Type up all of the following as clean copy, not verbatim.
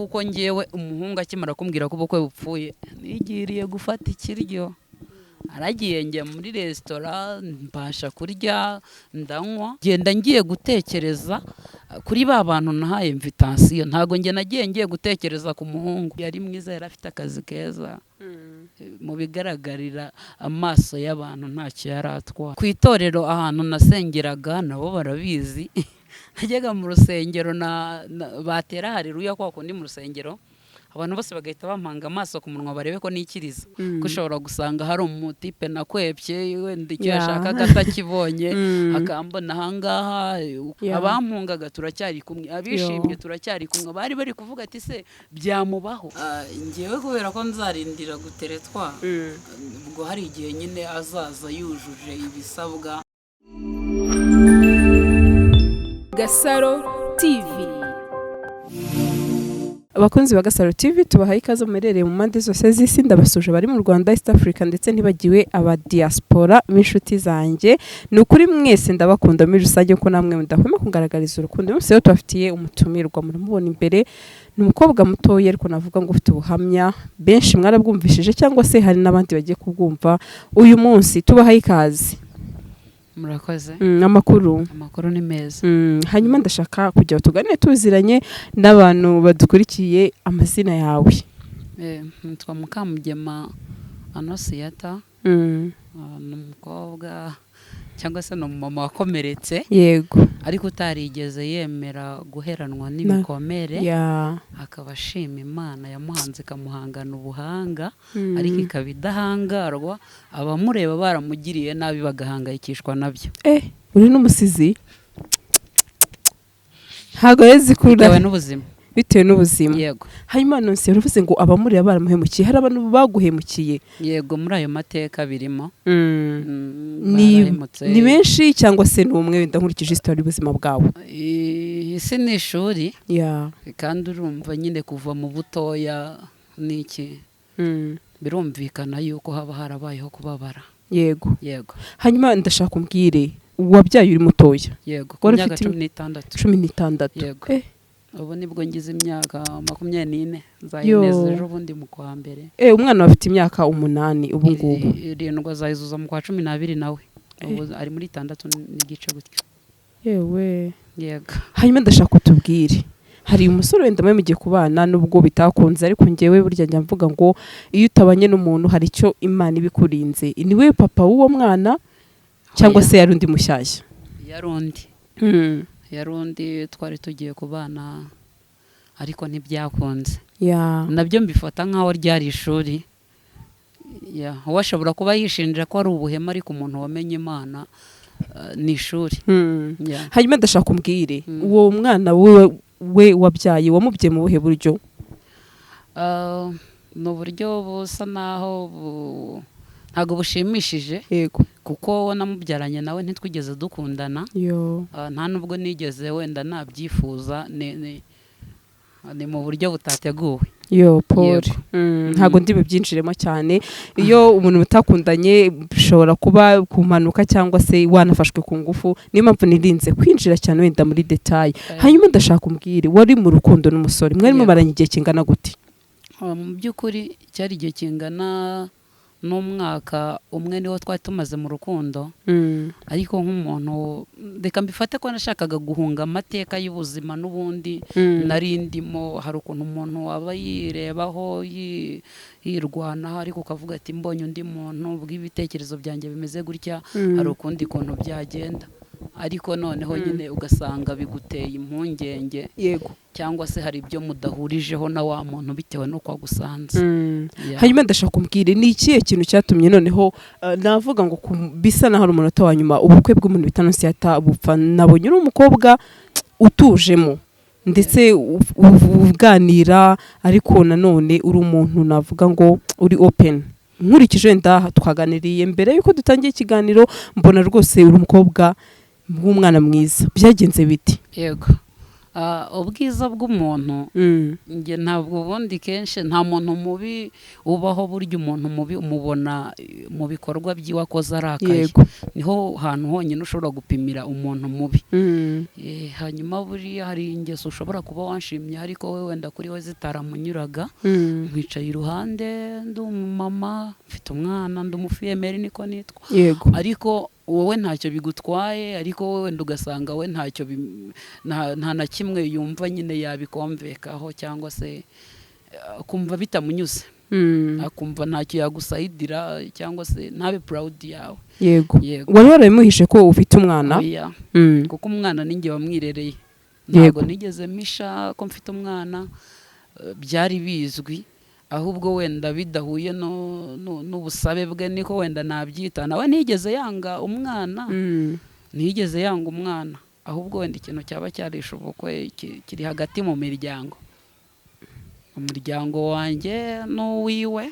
Kuko ngewe umuhungu akimara kumbwira ko ubukwe bupfuye, nigiriye gufata ikiryo, aragiye njya muri resitora, mbasha kurya, ndanywa, ngenda ngiye gutekereza kuri ba bantu nahaye invitation. Ntabwo njye nagiye ngiye gutekereza ku muhungu. Yari mwiza, yari afite akazi keza, mu bigaragarira amaso y'abantu ntacyo yari atwaye. Ku itorero ahantu nasengeraga nabo barabizi, najyaga mu rusengero batera haleluya kwa kundi mu rusengero, abantu bose bagahita bampanga amaso ku munwa barebe ko nikiriza, ko ushobora gusanga hari umutipe nakwepye, wenda icyo yashakaga atakibonye, akambona ahangaha. Abampungaga turacyari kumwe, abishimye turacyari kumwe, bari bari kuvuga ati: "Se byamubaho?" Ngewe kubera ko nzarindira guteretwa, ubwo hari igihe nyine azaza yujuje ibisabwa. Gasaro TV. Abakunzi ba Gasaro TV, tubahaye ikaze muherereye mu mpande zose z'isi. Ndabasuje bari mu Rwanda, East Africa, ndetse ntibagiwe aba diaspora b'inshuti zanjye. Ni ukuri mwese ndabakunda muri rusange, ko namwe mudahwema kugaragariza urukundo. Uyu munsi rero tubafitiye umutumirwa, muramubona imbere, ni umukobwa mutoya ariko navuga ngo ufite ubuhamya. Benshi mwarabwumvishije cyangwa se hari n'abandi bagiye kubwumva uyu munsi. Tubahaye ikaze. Murakoze. Amakuru? Amakuru ni meza. Hanyuma ndashaka kugira tuganire tuziranye n'abantu badukurikiye, amazina yawe? Nitwa Mukamugema Anosiyata. Ni umukobwa cyangwa se ni umumama wakomeretse, ariko utarigeze yemera guheranwa n'ibikomere, akaba ashima Imana yamuhanze ikamuhangana ubuhanga, ariko ikaba idahangarwa, abamureba baramugiriye nabi bagahangayikishwa nabyo. Uri n'umusizi, ntabwo yari bitewe kura n'ubuzima. Bitewe n'ubuzima. Yego. Hanyuma nonse uravuze ngo abamureba baramuhemukiye, hari abantu baguhemukiye? Yego, muri ayo mateka birimo. Ni Barahemutse. Ni benshi cyangwa se ni umwe, wenda nkurikije isitori y'ubuzima bwawe? Isi ni ishuri, kandi urumva nyine kuva mu butoya n'iki, birumvikana yuko haba harabayeho kubabara. Yego. Hanyuma ndashaka umbwire, wabyaye uri mutoya? Yego, ku Wari myaka ufite 16. 16? Yego. Ubu nibwo ngize imyaka 24, Yo. nzayineza ejo bundi mu kwa mbere. Umwana wawe afite imyaka 8 ubu ngubu? 7 azayizuza mu kwa 12 nawe, ubu ari muri 6 n'igice gutyo. Yewe! Yego. Hanyuma ndashaka utubwire, hari umusore wenda mwe mugiye kubana nubwo bitakunze, ariko ngewe burya njya mvuga ngo iyo utabanye n'umuntu hari icyo Imana iba ikurinze. Ni we papa w'uwo mwana cyangwa Oya. se yari undi mushyashya? Yari undi, yari undi twari tugiye kubana, ariko ntibyakunze. Nabyo mbifata nk'aho ryari ishuri. Uwo ashobora kuba yishinja ko ari ubuhemu, ariko umuntu wamenye Imana, ni ishuri. Hanyuma ndashaka umbwire, uwo mwana we wabyaye, wamubyaye mu buhe buryo? Ni uburyo busa naho ntabwo bushimishije, kuko we namubyaranye nawe ntitwigeze dukundana. Yo! Nta nubwo nigeze wenda nabyifuza, ni mu buryo butateguwe. Yo, pole. Yego. Ntabwo ndi bubyinjiremo cyane. Iyo umuntu mutakundanye bishobora kuba ku mpanuka cyangwa se wanafashwe ku ngufu, niyo mpamvu nirinze kwinjira cyane wenda muri détails. Hanyuma ndashaka umbwire, wari mu rukundo n'umusore, mwari mumaranye igihe kingana gute? Mu by'ukuri cyari igihe kingana n'umwaka umwe niwo twari tumaze mu rukundo, ariko nk'umuntu, reka mbifate ko nashakaga guhunga amateka y'ubuzima n'ubundi nari ndimo. Hari ukuntu umuntu aba yirebaho, yirwanaho, ariko ukavuga ati: "Mbonye undi muntu bw'ibitekerezo byanjye bimeze gutya, hari ukundi kuntu byagenda." Ariko noneho nyine ugasanga biguteye impungenge, cyangwa se hari ibyo mudahurijeho na wa muntu bitewe n'uko agusanze. Hanyuma ndashaka umbwire, ni ikihe kintu cyatumye noneho, navuga ngo bisa naho ari umunota wa nyuma, ubukwe bw'umuntu bita Nonsiyata bupfa? Nabonye uri umukobwa utujemo ndetse uganira, ariko nanone uri umuntu navuga ngo uri open. Nkurikije wenda twaganiriye mbere yuko dutangiye ikiganiro, mbona rwose uri umukobwa w'umwana mwiza. Byagenze biti? Yego. Ubwiza bw'umuntu, njye ntabwo, ubundi kenshi nta muntu mubi ubaho. Burya umuntu mubi umubona mu bikorwa by'iwe akoze arakaye. Niho hantu honyine ushobora gupimira umuntu mubi. Hanyuma buriya hari ingeso ushobora kuba wanshimye ariko we wenda kuri we zitaramunyuraga. Nkwicaye iruhande, ndi umumama, mfite umwana, ndi umufiyemeri, niko nitwa. Ariko wowe ntacyo bigutwaye, ariko wowe wenda ugasanga we ntacyo nta na kimwe yumva nyine yabikomvekaho, cyangwa se akumva bitamunyuze, akumva ntacyo yagusayidira, cyangwa se ntabe proud yawe. Yego. Wari warabimuhishe ko ufite umwana? Oya, kuko umwana ni njye wamwirereye. Ntabwo nigeze mpisha ko mfite umwana, byari bizwi, ahubwo wenda bidahuye n'ubusabe bwe, niko wenda nabyita. Nawe ntiyigeze yanga umwana, ntiyigeze yanga umwana, ahubwo wenda ikintu cyaba cyarishe ubukwe kiri hagati mu miryango, umuryango wanjye n'uwiwe,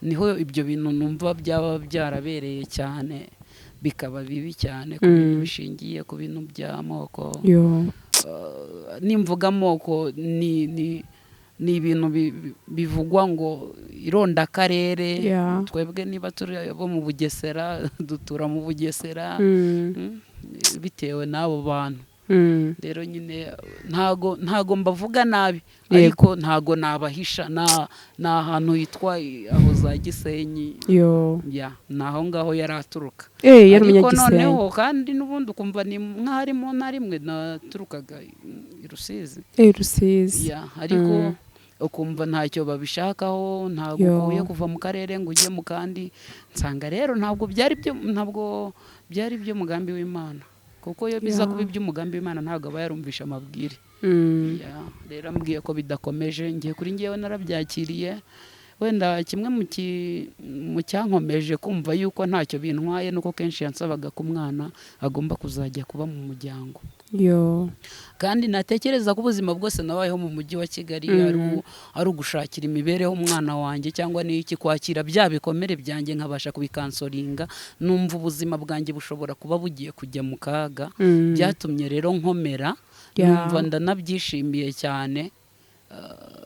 niho ibyo bintu numva byaba byarabereye cyane, bikaba bibi cyane ku bintu bishingiye ku bintu by'amoko. Nimvuga amoko, ni ibintu bivugwa ngo irondakarere. Twebwe niba turi abo mu Bugesera, dutura mu Bugesera, bitewe n'abo bantu. Rero nyine ntago mbavuga nabi, ariko ntago nabahisha, ni ahantu hitwa aho za Gisenyi. Ya, ni aho ngaho yari aturuka. Yari Ariko umunyagisenyi. noneho kandi n'ubundi ukumva ni nk'aho mu ntara imwe, naturukaga i Rusizi. Rusizi. Ya, ariko ukumva ntacyo babishakaho, ntabwo ukwiye kuva mu karere ngo ujye mu kandi. Nsanga rero ntabwo byari by'umugambi w'Imana, kuko iyo biza kuba iby'umugambi w'Imana ntabwo aba yarumvishe amabwire. Ya, rero ambwiye ko bidakomeje, ngiye kuri ngewe narabyakiriye. Wenda kimwe mu cyankomeje kumva yuko ntacyo bintwaye, nuko kenshi yansabaga ko umwana agomba kuzajya kuba mu muryango. Kandi natekereza ko ubuzima bwose nabayeho mu mujyi wa Kigali ari ugushakira imibereho umwana wanjye, cyangwa n'iki, kwakira bya bikomere byanjye nkabasha kubikansoringa, numva ubuzima bwanjye bushobora kuba bugiye kujya mu kaga. Byatumye rero nkomera, numva ndanabyishimiye cyane.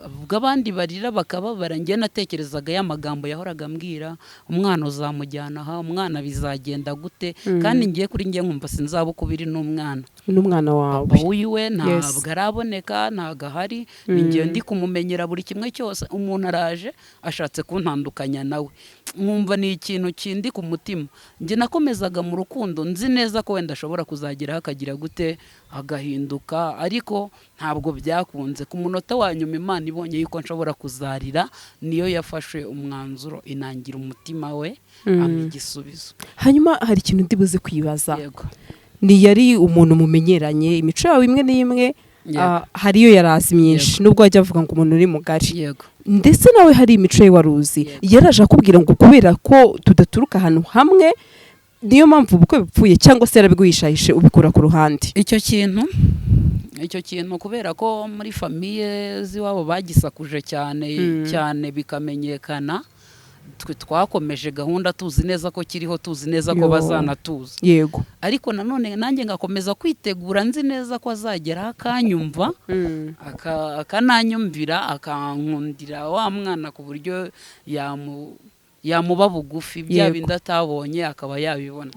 Ubwo abandi barira bakababara, njye natekerezaga ya magambo yahoraga ambwira: umwana uzamujyana aha, umwana bizagenda gute? Kandi ngiye kuri njye nkumva sinzaba ukubiri n'umwana. N'umwana wawe. Papa wiwe ntabwo araboneka, ntabwo ahari, ni njye ndi kumumenyera buri kimwe cyose. Umuntu araje ashatse kuntandukanya nawe, nkumva ni ikintu kindi ku mutima. Njye nakomezaga mu rukundo, nzi neza ko wenda ashobora kuzageraho akagira gute, agahinduka, ariko ntabwo byakunze. Ku munota wa nyuma, Imana ibonye yuko nshobora kuzarira, niyo yafashe umwanzuro inangira umutima we, ampa igisubizo. Hanyuma hari ikintu ndi buze kwibaza. Yego. Ni yari umuntu mumenyeranye, imico yawe imwe n'imwe, hari iyo yari azi myinshi, nubwo wajya avuga ngo umuntu uri mugari, ndetse nawe hari imico ye wari uzi. Yaraje akubwira ngo kubera ko tudaturuka ahantu hamwe niyo mpamvu ubukwe bupfuye, cyangwa se yarabiguhishahishe ubikura ku ruhande? Icyo kintu kubera ko muri famille z'iwabo bagisakuje cyane, cyane bikamenyekana, twe twakomeje gahunda tuzi neza ko kiriho, tuzi neza ko bazanatuza. Ariko nanone nanjye ngakomeza kwitegura, nzi neza ko azageraho akanyumva, akananyumvira, akankundira wa mwana ku buryo yamuba bugufi, bya bindi atabonye akaba yabibona.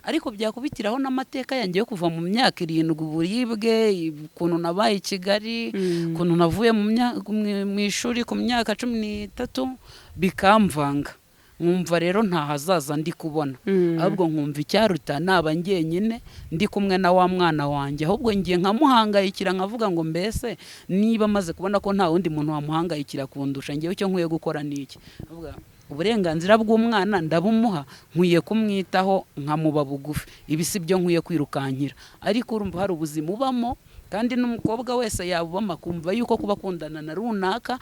Ariko byakubitiraho n'amateka yanjye yo kuva mu myaka 7, uburibwe, ukuntu nabaye i Kigali, ukuntu navuye mu ishuri ku myaka 13, bikamvanga, nkumva rero nta hazaza ndi kubona. Ahubwo nkumva icyaruta naba njyenyine ndi kumwe na wa mwana wanjye. Ahubwo ngiye nkamuhangayikira, nkavuga ngo mbese niba maze kubona ko nta wundi muntu wamuhangayikira kundusha ngewe, icyo nkwiye gukora ni iki? Avuga, uburenganzira bw'umwana ndabumuha, nkwiye kumwitaho nkamuba bugufi, ibi si byo nkwiye kwirukankira. Ariko urumva hari ubuzima ubamo, kandi n'umukobwa wese yabubamo, akumva yuko kuba akundana na runaka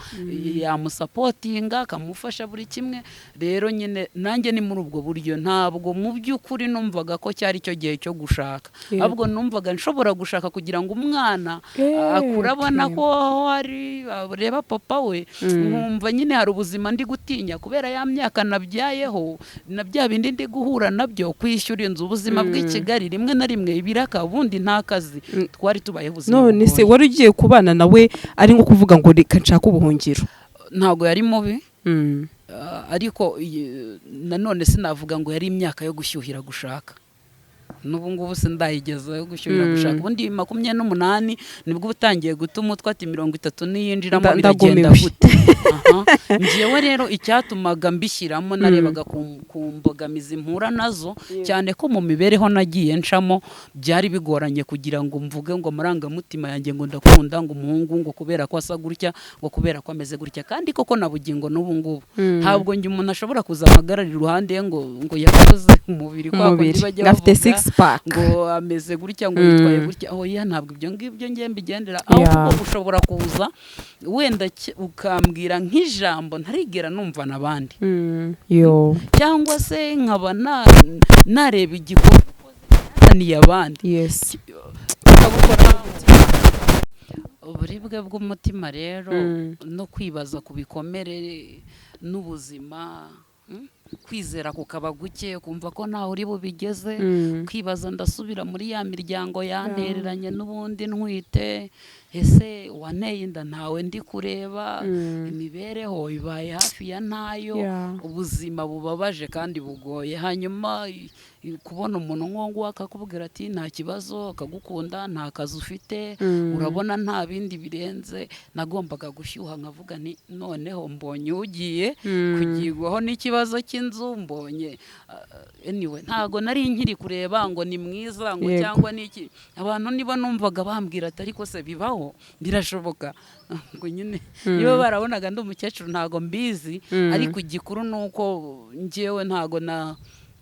yamusapotinga, akamufasha buri kimwe. Rero nyine nanjye ni muri ubwo buryo, ntabwo mu by'ukuri numvaga ko cyari cyo gihe cyo gushaka, ahubwo numvaga nshobora gushaka kugira ngo umwana akure abona ko aho ari areba papa we. Nkumva nyine hari ubuzima ndi gutinya kubera ya myaka nabyayeho na bya bindi ndi guhura nabyo, kwishyura inzu, ubuzima bw'i Kigali, rimwe na rimwe ibiraka, ubundi nta kazi. Twari tubayeho ubuzima None se bugoye. wari ugiye kubana nawe ari nko kuvuga ngo reka nshake ubuhungiro? Ntabwo yari mubi. Ariko nanone sinavuga ngo yari imyaka yo gushyuhira gushaka. N'ubu ngubu sindayigeza yo gushyuhira gushaka. Ubundi 28 nibwo uba utangiye guta umutwe, ati 30 niyinjiramo biragenda Ndagumiwe. gute? Aha. Njyewe rero icyatumaga mbishyiramo, narebaga ku mbogamizi mpura nazo, cyane ko mu mibereho nagiye ncamo byari bigoranye kugira ngo mvuge ngo amarangamutima yanjye ngo ndakunda ngo umuhungu ngo kubera ko asa gutya, ngo kubera ko ameze gutya. Kandi koko na bugingo n'ubu ngubu ntabwo njye umuntu ashobora kuza ampagarara iruhande ngo yakoze umubiri kwa kundi Umubiri bajya afite bavuga six pack, ngo ameze gutya, ngo yitwaye gutya. Oya, ntabwo ibyo ngibyo ngiye mbigendera. Ahubwo ushobora kuza wenda ukambwira nk'ijambo ntarigera numva n'abandi, Yo. cyangwa se nkaba nareba igikorwa ukoze cyananiye abandi, kikagukora uburibwe bw'umutima rero, no kwibaza ku bikomere n'ubuzima, Kwizera kukaba guke, kumva ko ntawe uri bubigeze, kwibaza ndasubira muri ya miryango yantereranye n'ubundi ntwite, ese wanteye inda ntawe ndi kureba, imibereho ibaye hafi ya ntayo, ubuzima bubabaje kandi bugoye. Hanyuma kubona umuntu nk'uwo nguwo akakubwira ati nta kibazo, akagukunda, nta kazi ufite, urabona nta bindi birenze, nagombaga gushyuha nkavuga nti noneho mbonye ugiye kugirwaho n'ikibazo cy'inzu, mbonye anyway, ntago nari nkiri kureba ngo ni mwiza ngo cyangwa niki. Abantu niba numvaga bambwira ati ariko se bibaho, birashoboka, ngo nyine niba barabonaga ndi umukecuru ntago mbizi. Ariko igikuru ni uko njyewe ntago na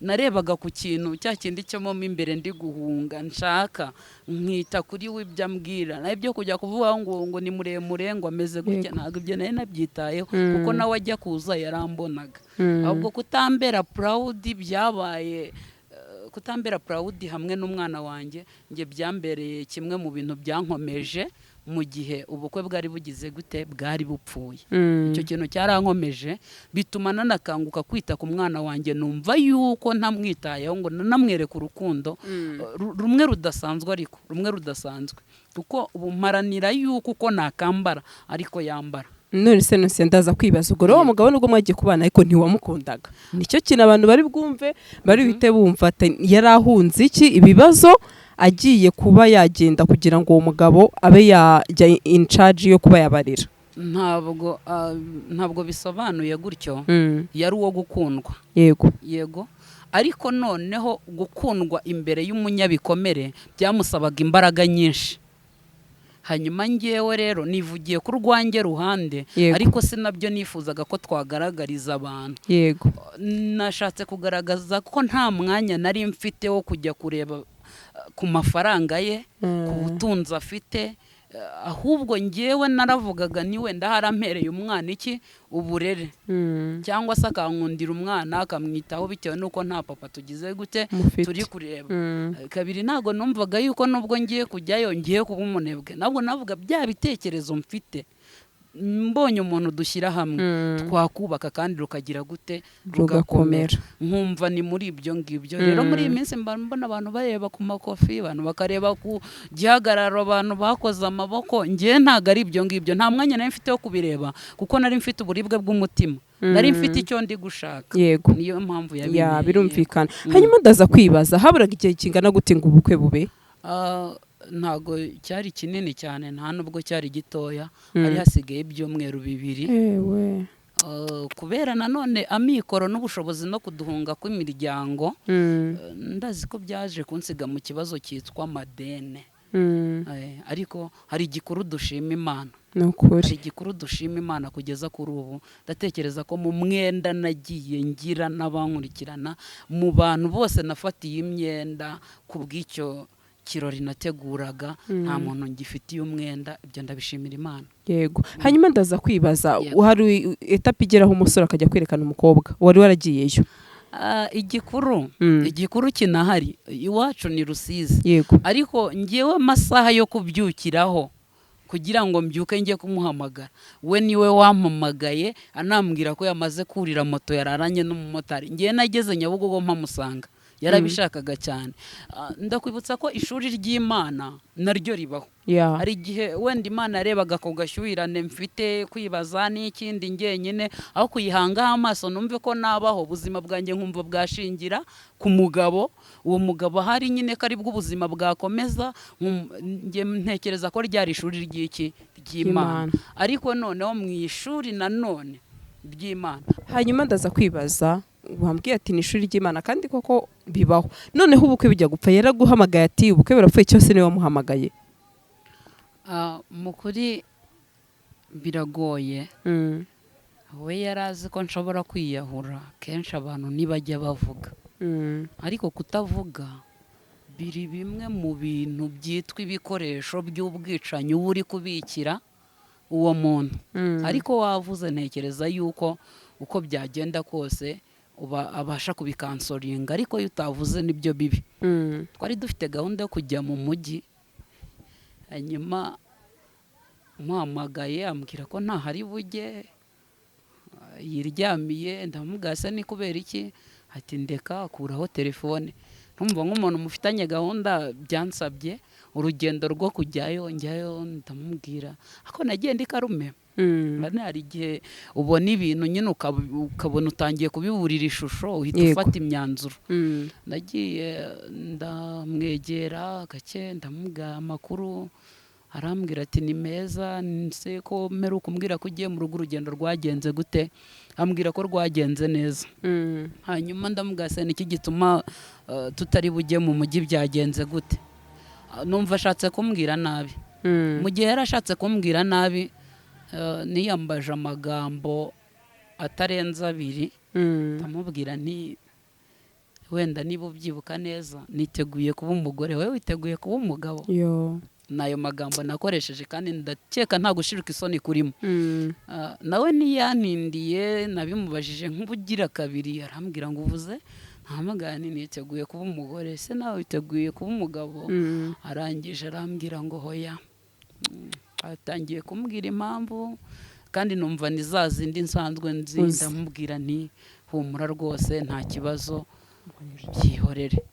narebaga ku kintu cya kindi cyo mo imbere ndi guhunga, nshaka nkita kuri we ibyo ambwira, naho ibyo kujya kuvuga ngo ni muremure, ngo ameze gutya, ntabwo ibyo nari nabyitayeho, kuko nawe ajya kuza yarambonaga. Ahubwo kutambera proud byabaye kutambera proud hamwe n'umwana wanjye, njye byambereye kimwe mu bintu byankomeje mu gihe ubukwe bwari bugize gute, bwari bupfuye. Icyo kintu cyarankomeje, bituma nanakanguka kwita ku mwana wanjye, numva yuko ntamwitayeho ngo nanamwereke urukundo rumwe rudasanzwe, ariko rumwe rudasanzwe, kuko ubu mparanira yuko uko nakambara ariko yambara. None se nose ndaza kwibaza, ubwo rero uwo mugabo nubwo mwagiye kubana ariko ntiwamukundaga, nicyo kintu abantu bari bwumve, bari buhite bumva ati yari ahunze iki ibibazo agiye kuba yagenda kugira ngo uwo mugabo abe yajya in charge yo kuba yabarira? Ntabwo bisobanuye gutyo. Yari uwo gukundwa. Yego, ariko noneho gukundwa imbere y'umunyabikomere byamusabaga imbaraga nyinshi. Hanyuma ngewe rero nivugiye ku rwanjye ruhande, ariko si nabyo nifuzaga ko twagaragariza abantu. Nashatse kugaragaza ko nta mwanya nari mfite wo kujya kureba ku mafaranga ye, ku butunzi afite, ahubwo ngewe naravugaga ni wenda harampereye umwana iki uburere, cyangwa se akankundira umwana akamwitaho bitewe n'uko nta papa tugize gute Mufite. turi kureba. Kabiri, ntabwo numvaga yuko nubwo ngiye kujyayo ngiye kuba umunebwe. Ntabwo navuga bya bitekerezo mfite, mbonye umuntu dushyira hamwe, twakubaka kandi rukagira gute, Rugakomera. Nkumva ni muri ibyo ngibyo rero. Muri iyi minsi mba mbona abantu bareba ku makofi, abantu bakareba ku gihagararo, abantu bakoze amaboko. Ngewe ntabwo ari ibyo ngibyo, nta mwanya nari mfite wo kubireba, kuko nari mfite uburibwe bw'umutima, nari mfite icyo ndi gushaka. Niyo mpamvu Ya, yabinteye. birumvikana. Hanyuma ndaza kwibaza, haburaga igihe kingana gute ngo ubukwe bube? Ntabwo cyari kinini cyane, nta nubwo cyari gitoya. Hari hasigaye ibyumweru 2. Ewe. Kubera nanone amikoro n'ubushobozi no kuduhunga kw'imiryango, ndazi ko byaje kunsiga mu kibazo cyitwa amadene. Ariko hari igikuru dushima Imana. Ni ukuri. Hari igikuru dushima Imana kugeza kuri ubu. Ndatekereza ko mu mwenda nagiye ngira n'abankurikirana, mu bantu bose nafatiye imyenda ku bw'icyo kirori nateguraga, nta muntu ngifitiye umwenda. Ibyo ndabishimira Imana. Yego. Hanyuma ndaza kwibaza, hari étape igeraho umusore akajya kwerekana umukobwa, wari waragiyeyo? Igikuru igikuru kinahari, iwacu ni Rusizi. Ariko ngewe amasaha yo kubyukiraho kugira ngo mbyuke njye kumuhamagara, we niwe wampamagaye anambwira ko yamaze kurira moto yararanye n'umumotari. Ngewe nageze Nyabugogo mpamusanga. Yarabishakaga cyane. Ndakwibutsa ko ishuri ry'Imana naryo ribaho. Hari igihe wenda Imana yarebaga ku gashyuhirane mfite kwibaza n'ikindi njyenyine, aho kuyihangaho amaso numve ko nabaho ubuzima bwanjye nkumva bwashingira ku mugabo, uwo mugabo ahari nyine ko aribwo ubuzima bwakomeza. Njye ntekereza ko ryari ishuri ry'iki? Ry'Imana. Ariko noneho mu ishuri nanone ry'Imana. Hanyuma ndaza kwibaza, wambwiye ati ni ishuri ry'Imana, kandi koko bibaho. Noneho ubukwe bijya gupfa, yaraguhamagaye ati ubukwe burapfuye, cyose niwe wamuhamagaye? Mu kuri biragoye. We yari azi ko nshobora kwiyahura. Kenshi abantu ntibajya bavuga, ariko kutavuga biri bimwe mu bintu byitwa ibikoresho by'ubwicanyi uba uri kubikira uwo muntu. Ariko wavuze, ntekereza yuko uko byagenda kose uba abasha kubikansoringa, ariko iyo utavuze nibyo bibi. Twari dufite gahunda yo kujya mu mujyi, hanyuma muhamagaye ambwira ko ntahari bujye, yiryamiye. Ndamubwira: "Se ni kubera iki?" Ati: "Ndeka, akuraho telefone." Ntumva nk'umuntu mufitanye gahunda, byansabye urugendo rwo kujyayo. Njyayo ndamubwira ako nagiye ndi karume. Hari igihe ubona ibintu nyine ukabona utangiye kubiburira ishusho, uhita ufata imyanzuro. Nagiye ndamwegera gake, ndamubwira amakuru, arambwira ati: "Ni meza." Nse ko mperuka kumbwira ko ugiye mu rugo, urugendo rwagenze gute? Ambwira ko rwagenze neza. Hanyuma ndamubwira: "Se niki gituma tutari bujye mu mujyi, byagenze gute?" Numva ashatse kumbwira nabi. Mu gihe yari ashatse kumbwira nabi, niyambaje amagambo atarenze abiri. Ndamubwira nti: "Wenda niba ubyibuka neza, niteguye kuba umugore, wowe witeguye kuba umugabo?" Yo. Ni ayo magambo nakoresheje, kandi ndakeka nta gushirika isoni kurimo. Nawe ntiyantindiye, nabimubajije nk'ubugira kabiri, arambwira ngo: "Uvuze?" Ntahamagara nti: "Niteguye kuba umugore, se nawe witeguye kuba umugabo?" Arangije arambwira ngo: "Hoya." Atangiye kumbwira impamvu, kandi numva ni za zindi nsanzwe nzi. Uzi. Ndamubwira nti: "Humura rwose, nta kibazo, byihorere."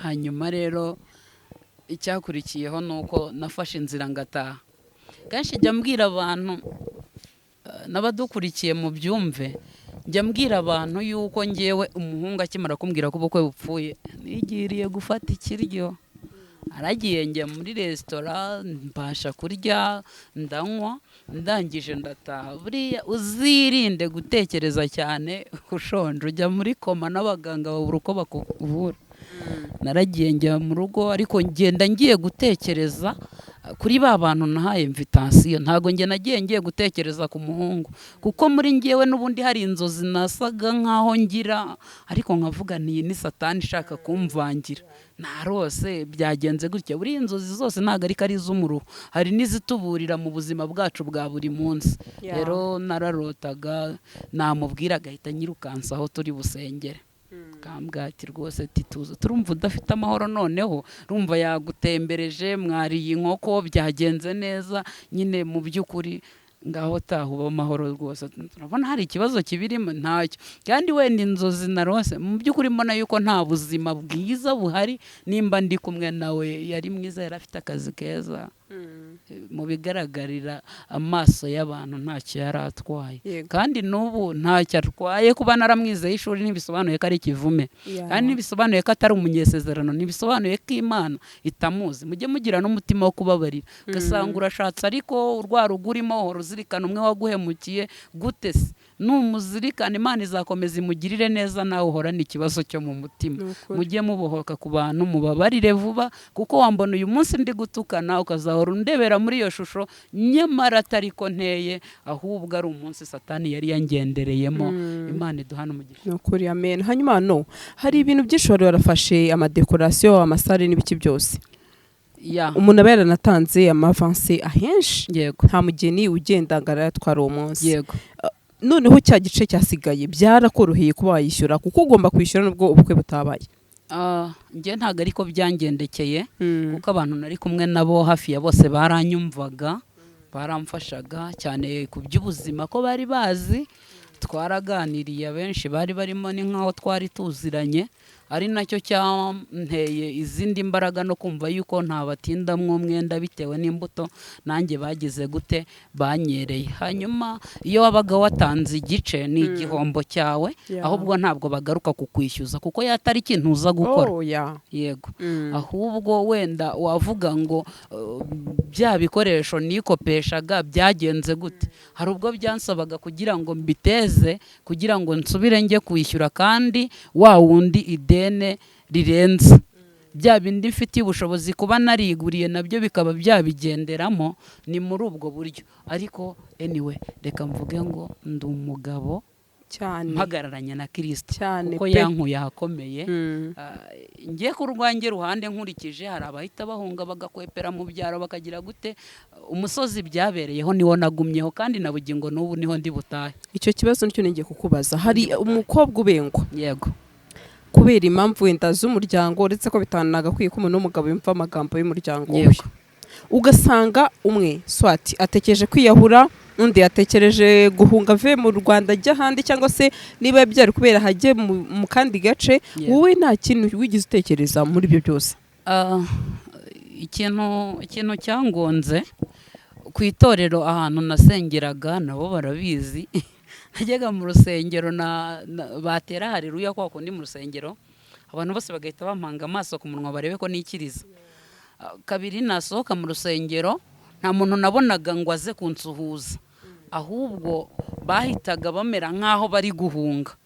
Hanyuma rero icyakurikiyeho ni uko nafashe inzira ngataha. Kenshi njya mbwira abantu, n'abadukurikiye mu byumve, njya mbwira abantu yuko ngewe umuhungu akimara kumbwira ko ubukwe bupfuye, nigiriye gufata ikiryo. Aragiye njya muri resitora, mbasha kurya, ndanywa, ndangije ndataha. Buriya uzirinde gutekereza cyane ushonje, ujya muri koma n'abaganga babura uko bakuvura. Naragiye njya mu rugo, ariko ngenda ngiye gutekereza kuri ba bantu nahaye invitation. Ntabwo njye nagiye ngiye gutekereza ku muhungu, kuko muri ngewe n'ubundi hari inzozi nasaga nkaho ngira, ariko nkavuga nti: "Iyi ni Satani ishaka kumvangira, narose byagenze gutya." Buriya inzozi zose ntabwo ariko ari iz'umuruho, hari n'izituburira mu buzima bwacu bwa buri munsi. Rero nararotaga, namubwira agahita nyirukansa aho turi busengere, kambwira ati: "Rwose tituza, turumva udafite amahoro." Noneho rumva yagutembereje, mwariye inkoko, byagenze neza nyine, mu by'ukuri ngaho taha uba amahoro rwose, turabona hari ikibazo kibirimo? Ntacyo. Kandi wenda inzozi narose, mu by'ukuri mbona yuko nta buzima bwiza buhari nimba ndi kumwe nawe. Yari mwiza, yari afite akazi keza, mu bigaragarira amaso y'abantu ntacyo yari atwaye. Kandi n'ubu ntacyo atwaye. Kuba naramwizeye ishuri ntibisobanuye ko ari ikivume, kandi ntibisobanuye ko atari umunyesezerano, ntibisobanuye ko Imana itamuzi. Mujye mugira n'umutima wo kubabarira. Ugasanga urashatse, ariko urwa rugo urimo uhora uzirikana umwe waguhemukiye. Gute se? Numuzirikana, Imana izakomeza imugirire neza, nawe uhorane ikibazo cyo mu mutima. Ni ukuri. Mujye mubohoka ku bantu, mubabarire vuba, kuko wambona uyu munsi ndi gutukana, ukazahora undebera muri iyo shusho, nyamara atari ko nteye, ahubwo ari umunsi Satani yari yangendereyemo. Imana iduhane umugisha. Ni ukuri, amen. Hanyuma no hari ibintu byinshi wari warafashe, amadekorasiyo, amasare n'ibiki byose. Umuntu aba yaranatanze amavanse ahenshi. Nta mugeni ugenda ngo arayatwara uwo munsi. Noneho cya gice cyasigaye byarakoroheye kuba wayishyura, kuko ugomba kwishyura nubwo ubukwe butabaye? Njye ntabwo ariko byangendekeye, kuko abantu nari kumwe nabo hafi ya bose baranyumvaga, baramfashaga cyane ku by'ubuzima, ko bari bazi, twaraganiriye, abenshi bari barimo ni nk'aho twari tuziranye. Ari nacyo cyanteye izindi mbaraga no kumva yuko ntabatindamwo umwenda bitewe n'imbuto nanjye bagize gute banyereye. Hanyuma iyo wabaga watanze igice ni igihombo cyawe, ahubwo ntabwo bagaruka kukwishyuza kuko ya tariki ntuza gukora. Oh, yeah. Yego. Ahubwo wenda wavuga ngo bya bikoresho nikopeshaga byagenze gute? Hari ubwo byansabaga kugira ngo mbiteze, kugira ngo nsubire njye kwishyura, kandi wa wundi idene rirenze bya bindi mfitiye ubushobozi kuba nariguriye, nabyo bikaba byabigenderamo. Ni muri ubwo buryo. Ariko anyway, reka mvuge ngo ndi umugabo cyane mpagararanye na Kirisito cyane kuko pe. yankuye ahakomeye. Ngiye ku rwanjye ruhande nkurikije, hari abahita bahunga bagakwepera mu byaro bakagira gute. Umusozi byabereyeho niwo nagumyeho, kandi na bugingo n'ubu niho ndi butahe. Icyo kibazo nicyo ngiye kukubaza. Hari umukobwa ubengwa kubera impamvu wenda z'umuryango, uretse ko bitanagakwiye ko umuntu w'umugabo yumva amagambo y'umuryango we. Ugasanga umwe swati atekereje kwiyahura, undi yatekereje guhunga ave mu Rwanda ajya ahandi, cyangwa se niba byari kubera hajye mu kandi gace. Wowe nta kintu wigeze utekereza muri ibyo byose? Ikintu cyangonze ku itorero ahantu nasengeraga, nabo barabizi, najyaga mu rusengero batera haleluya kwa kundi mu rusengero abantu bose bagahita bampanga amaso ku munwa barebe ko nikiriza. Kabiri nasohoka mu rusengero nta muntu nabonaga ngo aze kunsuhuza, ahubwo bahitaga bamera nk'aho bari guhunga.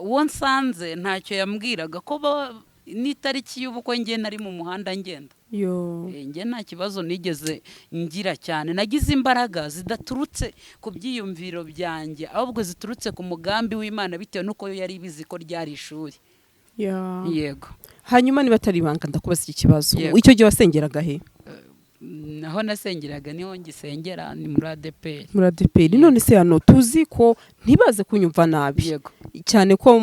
Uwo nsanze ntacyo yambwiraga ko n'itariki y'ubukwe nge nari mu muhanda ngenda. Yo. Njye nta kibazo nigeze ngira cyane. Nagize imbaraga zidaturutse ku byiyumviro byanjye, ahubwo ziturutse ku mugambi w'Imana, bitewe n'uko yo yari ibizi ko ryari ishuri. Yego. Hanyuma niba atari ibanga ndakubaza iki kibazo. Yego. Icyo gihe wasengeraga he? Aho nasengeraga niho ngisengera, ni muri ADEPR. Muri ADEPR. None se hano tuzi ko ntibaze kunyumva nabi, Yego. cyane ko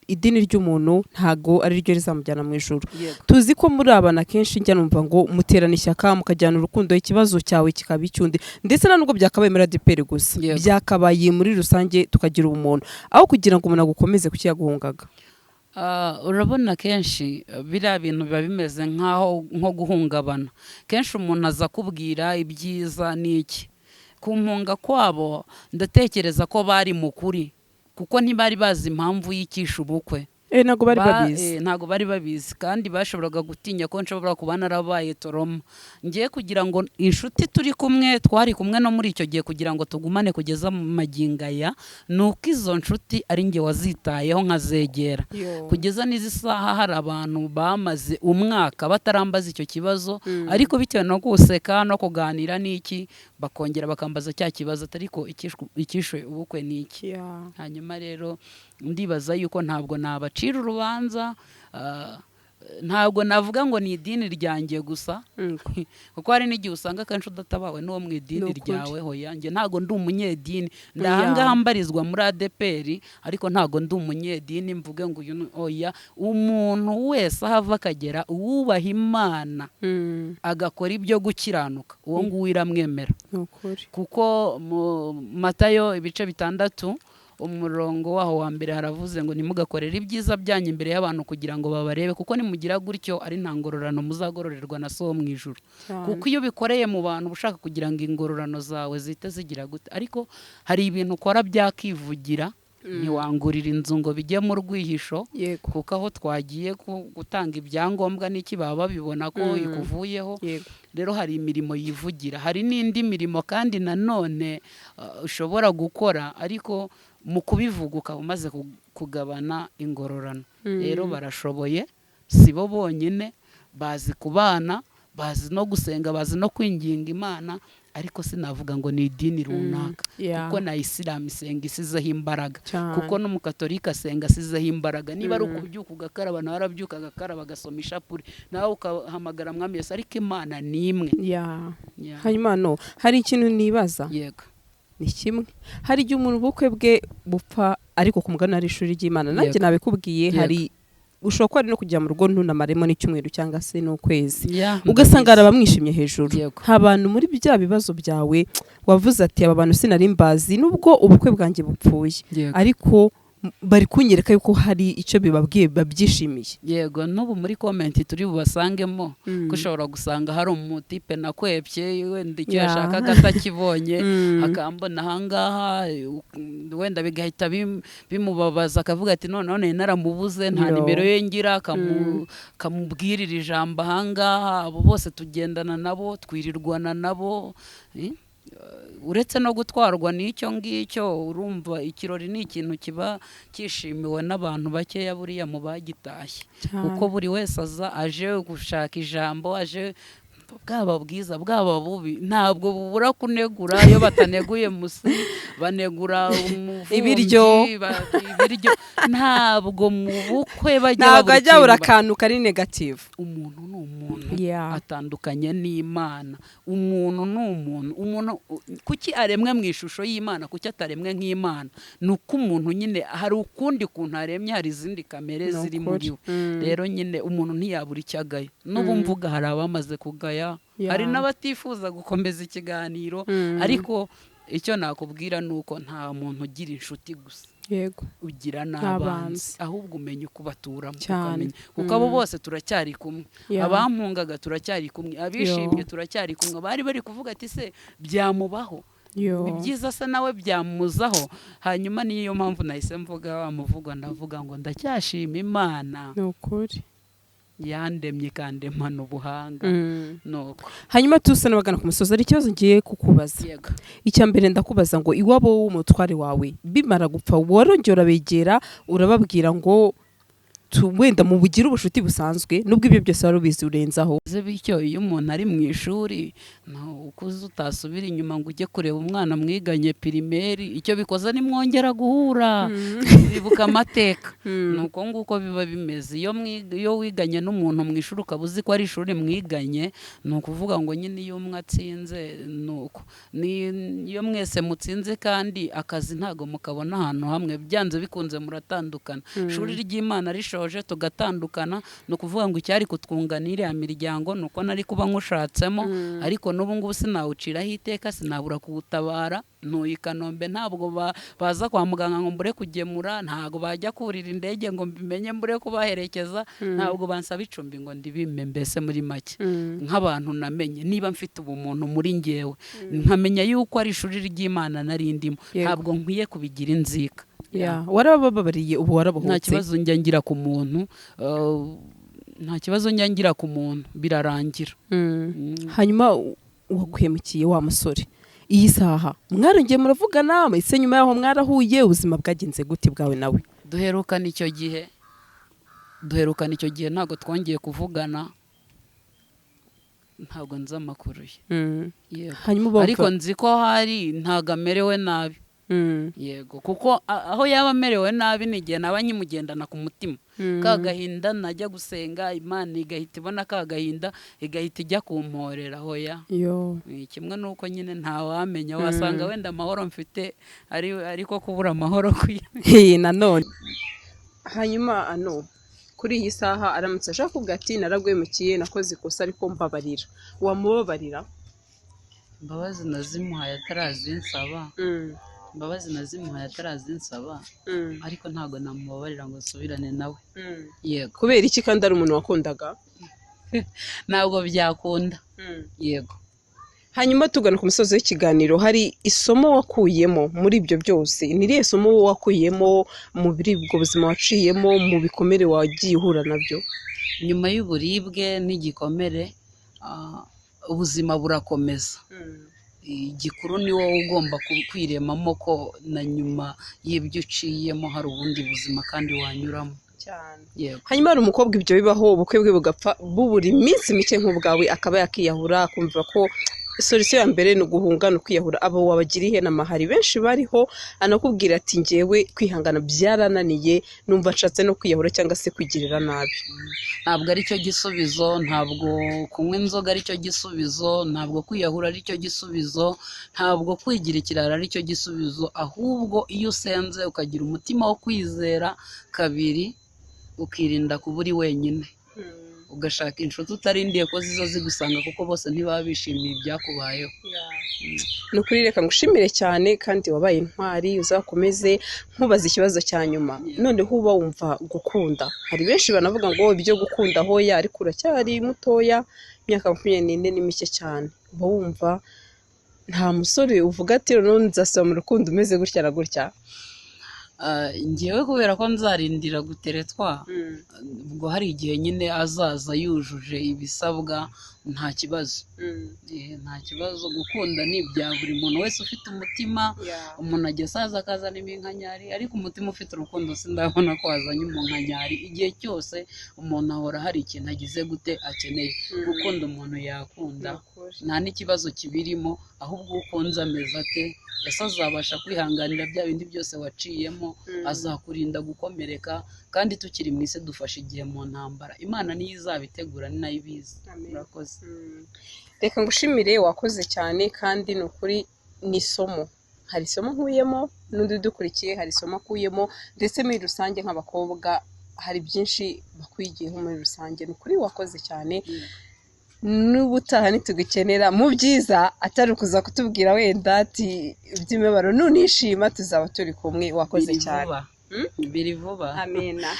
idini ry'umuntu ntago ari ryo rizamujyana mu ijuru. Tuzi ko muri abana kenshi njya numva ngo muterana ishyaka, mukajyana urukundo, ikibazo cyawe kikaba icyundi, ndetse nta nubwo byakabaye muri ADEPR gusa, byakabaye muri rusange, tukagira ubumuntu aho kugira ngo umuntu agukomeze. Kuki yaguhungaga? Urabona kenshi biriya bintu biba bimeze nk'aho nko guhungabana. Kenshi umuntu aza akubwira ibyiza n'iki. Kumpunga kwabo ndatekereza ko bari mu kuri, kuko ntibari bazi impamvu y'ikisha ubukwe. Ntabwo bari babizi. Ntabwo bari babizi, kandi bashoboraga gutinya ko nshobora kuba narabaye trauma. Ngiye kugira ngo inshuti turi kumwe, twari kumwe no muri icyo gihe, kugira ngo tugumane kugeza mu magingo aya, ni uko izo nshuti ari njye wazitayeho nkazegera. Kugeza n'izi saha hari abantu bamaze umwaka batarambaza icyo kibazo, ariko bitewe no guseka no kuganira n'iki, bakongera bakambaza cya kibazo, ariko ikishwe ubukwe ni iki? Hanyuma rero ndibaza yuko ntabwo nabacira urubanza, ntabwo navuga ngo ni idini ryanjye gusa, kuko hari n'igihe usanga akenshi udatabawe n'uwo mu idini Ni ukuri. ryawe. Hoya, njye ntabwo ndi umunyedini. Ndahangaha mbarizwa muri ADEPR, ariko ntabwo ndi umunyedini mvuge ngo uyu oya. Umuntu wese aho ava akagera, uwubaha Imana agakora ibyo gukiranuka, uwo nguwo iramwemera. Ni ukuri. Kuko mu Matayo ibice 6 umurongo waho wa mbere haravuze ngo ntimugakorere ibyiza byanyu imbere y'abantu kugira ngo babarebe, kuko nimugira gutyo ari nta ngororano muzagororerwa na So wo mu ijuru. Kuko iyo ubikoreye mu bantu uba ushaka kugira ngo ingororano zawe zihite zigira gute, ariko hari ibintu ukora byakivugira. Ntiwangurira inzu ngo bijye mu rwihisho, kuko aho twagiye gutanga ibyangombwa n'iki baba babibona ko ikuvuyeho. Rero hari imirimo yivugira, hari n'indi mirimo kandi nanone ushobora gukora, ariko mu kubivuga ukaba umaze kugabana ingororano. Rero barashoboye, si bo bonyine bazi kubana, bazi no gusenga, bazi no kwinginga Imana, ariko sinavuga ngo ni idini runaka, kuko na Isilamu isenga isizeho imbaraga, kuko n'umukatolika asenga asizeho imbaraga. Niba ari ukubyuka ugakaraba, nawe arabyuka agakaraba, agasoma ishapure, nawe ukahamagara Mwami Yesu, ariko Imana ni imwe. Hanyuma no hari ikintu nibaza. Yego. Ni kimwe, hari igihe umuntu ubukwe bwe bupfa, ariko ku mugani ari ishuri ry'Imana nanjye nabikubwiye. Hari ushobora kuba ari no kujya mu rugo ntunamaremo n'icyumweru cyangwa se n'ukwezi, ugasanga hari abamwishimye hejuru. Nta bantu muri bya bibazo byawe wavuze ati aba bantu sinari mbazi, nubwo ubukwe bwanjye bupfuye, ariko Bari kunyereka yuko hari icyo bibabwiye, babyishimiye. Yego, n'ubu muri comment turi bubasangemo, ko ushobora gusanga hari umutipe nakwepye, wenda icyo yashakaga atakibonye, akambona ahangaha, wenda bigahita bimubabaza, akavuga ati none naramubuze, nta nimero ye ngira, akamubwirira ijambo ahangaha. Abo bose tugendana nabo, twirirwana nabo, uretse no gutwarwa n'icyo ngicyo. Urumva ikirori ni ikintu kiba cyishimiwe n'abantu bakeya buriya mu bagitashye, kuko buri wese aza aje gushaka ijambo, aje bwaba bwiza bwaba bubi, ntabwo bubura kunegura. Iyo bataneguye musi banegura umuvumbyi, Ibiryo. Ibiryo ntabwo mu bukwe bajya Ntabwo babura ajya abura ikintu akantu kari negative. Umuntu ni umuntu, atandukanye n'Imana. Umuntu ni umuntu. Umuntu kuki aremwe mu ishusho y'Imana, kuki ataremwe nk'Imana? Ni uko umuntu nyine hari ukundi kuntu aremye, hari izindi kamere Ni ziri ukuri. muri we. Rero nyine umuntu ntiyabura icyo agaya. N'ubu mvuga hari abamaze kugaya, hari n'abatifuza gukomeza ikiganiro, ariko icyo nakubwira ni uko nta muntu ugira inshuti gusa, ugira N'abanzi. n'abanzi, ahubwo umenya uko baturamo, Cyane. ukamenya, kuko abo bose turacyari kumwe. Abampungaga turacyari kumwe, abishimye turacyari kumwe, bari bari kuvuga ati se byamubaho, Yo. ni byiza se nawe byamuzaho. Hanyuma niyo mpamvu nahise mvuga wa muvugo, ndavuga ngo ndacyashima Imana Ni ukuri. yandemye ikandemana ubuhanga. Nuko Hanyuma tusa n'abagana ku musozi, hari ikibazo ngiye kukubaza. Yego. Icya mbere ndakubaza ngo iwabo w'umutware wawe bimara gupfa, warongera urabegera urababwira ngo wenda mu bugire ubucuti busanzwe, nubwo ibyo byose wari ubizi urenzaho? Bivuze bityo, iyo umuntu ari mu ishuri, ukuze utasubira inyuma ngo ujye kureba umwana mwiganye primaire, icyo bikoze nimwongera guhura bibuka amateka. Ni uko nguko biba bimeze. Iyo wiganye n'umuntu mu ishuri, ukaba uzi ko ari ishuri mwiganye, ni ukuvuga ngo nyine iyo umwe atsinze ni uko. Iyo mwese mutsinze kandi akazi ntabwo mukabona ahantu hamwe, byanze bikunze muratandukana. Ishuri ry'Imana rishoje tugatandukana, ni ukuvuga ngo icyari kutwunganira iriya miryango ni uko nari kuba nkushatsemo, ariko n'ubu ngubu sinawuciraho iteka, sinabura kuwutabara. Ntuye i Kanombe, ntabwo baza kwa muganga ngo mbure kugemura, ntabwo bajya kurira indege ngo mbimenye mbure kubaherekeza, ntabwo bansaba icumbi ngo ndibime. Mbese muri make, nk'abantu namenye, niba mfite ubumuntu muri ngewe, nkamenya yuko ari ishuri ry'Imana nari ndimo, ntabwo nkwiye kubigira inzika. Warabababariye ubu, Nta warabohotse? kibazo njya ngira ku muntu, nta kibazo njya ngira ku muntu, birarangira. Hanyuma uwaguhemukiye wa musore, iyi saha mwarongeye muravugana? Ese nyuma yaho mwarahuye? Ubuzima bwagenze gute bwawe nawe? Duherukana icyo gihe, ntabwo twongeye kuvugana, ntabwo nzi amakuru ye. Yego. Hanyuma uba Ariko nzi ko hari ntabwo amerewe nabi. Yego, kuko aho yaba amerewe nabi ni igihe naba nkimugendana ku mutima, ka gahinda najya gusenga Imana igahita ibona ka gahinda, igahita ijya kumporera. Hoya. Yo. Kimwe n'uko nyine ntawamenya, wasanga wenda amahoro mfite ari ariko kubura amahoro kwiye. Hey, nanone hanyuma ano kuri iyi saha aramutse ashaka kuvuga ati naraguhemukiye, nakoze ikosa, ariko mbabarira, wamubabarira? Imbabazi nazimuhaye atarazinsaba. Imbabazi nazimuhaye atarazinsaba, ariko ntabwo namubabarira ngo nsubirane nawe. Yego. Kubera iki kandi ari umuntu wakundaga? Ntabwo byakunda. Yego. Hanyuma tugana ku musozi w'ikiganiro, hari isomo wakuyemo muri ibyo byose? Ni irihe somo wakuyemo muri ubwo buzima waciyemo, mu bikomere wagiye uhura nabyo? Nyuma y'uburibwe n'igikomere, ubuzima burakomeza. Igikuru ni wowe ugomba kwiremamo ko na nyuma y'ibyo uciyemo hari ubundi buzima kandi wanyuramo. Cyane. Yego. Hanyuma hari umukobwa ibyo bibaho, ubukwe bwe bugapfa bubura iminsi mike nk'ubwawe, akaba yakiyahura, akumva ko solution ya mbere ni uguhunga, ni ukwiyahura. Abo wabagira ihe nama? Hari benshi bariho anakubwira ati ngewe kwihangana byarananiye, numva nshatse no kwiyahura cyangwa se kwigirira nabi. Ntabwo ari cyo gisubizo, ntabwo kunywa inzoga ari cyo gisubizo, ntabwo kwiyahura ari cyo gisubizo, ntabwo kwigira ikirara ari cyo gisubizo. Ahubwo iyo usenze ukagira umutima wo kwizera, kabiri ukirinda kuba uri wenyine, ugashaka inshuti utarindiye ko ziza zigusanga, kuko bose ntibaba bishimiye ibyakubayeho. Ni ukuri, reka ngushimire cyane kandi wabaye intwari, uzakomeze. Nkubaza ikibazo cya nyuma noneho, uba wumva gukunda, hari benshi banavuga ngo ibyo gukunda hoya, ariko uracyari mutoya, imyaka 24 ni mike cyane. Uba wumva nta musore uvuga ati noneho nzasaba mu rukundo umeze gutya na gutya? Ah, njyewe kubera ko nzarindira guteretwa, ubwo hari igihe nyine azaza yujuje ibisabwa, nta kibazo. Nta kibazo, gukunda ni ibya buri muntu wese ufite umutima. Umuntu ajya asaza akazana iminkanyari, ariko umutima ufite urukundo sindabona ko wazanye umunkanyari. Igihe cyose umuntu ahora hari ikintu agize gute akeneye. Gukunda, umuntu yakunda, nta n'ikibazo kibirimo. Ahubwo ukunze ameze ate? Ese azabasha kwihanganira bya bindi byose waciyemo? Azakurinda gukomereka? Kandi tukiri mu isi dufashe igihe mu ntambara, Imana niyo izabitegura, ni nayo ibizi. Amen. Murakoze. Reka ngushimire, wakoze cyane, kandi ni ukuri ni isomo, hari isomo nkuyemo, n'undi udukurikiye hari isomo akuyemo, ndetse muri rusange nk'abakobwa hari byinshi bakwigiyeho muri rusange. Ni ukuri wakoze cyane. N'ubutaha nitugukenera mu byiza, atari ukuza kutubwira wenda ati iby'imibabaro, nunishima tuzaba turi kumwe. Wakoze Biri cyane. vuba. Biri vuba. Amena.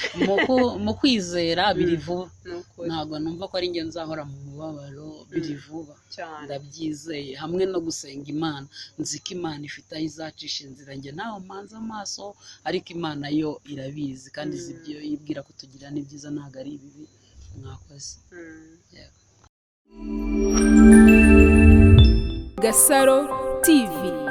Mu kwizera biri vuba. Ni ukuri. Ntabwo numva ko ari njye nzahora mu mubabaro, biri vuba. Cyane. Ndabyizeye hamwe no gusenga Imana, nzi ko Imana ifite aho izacisha inzira. Njye ntaho mpanze amaso, ariko Imana yo irabizi kandi izi ibyo yibwira kutugira ni byiza, ntabwo ari ibibi. Mwakoze. Yego. Gasaro TV.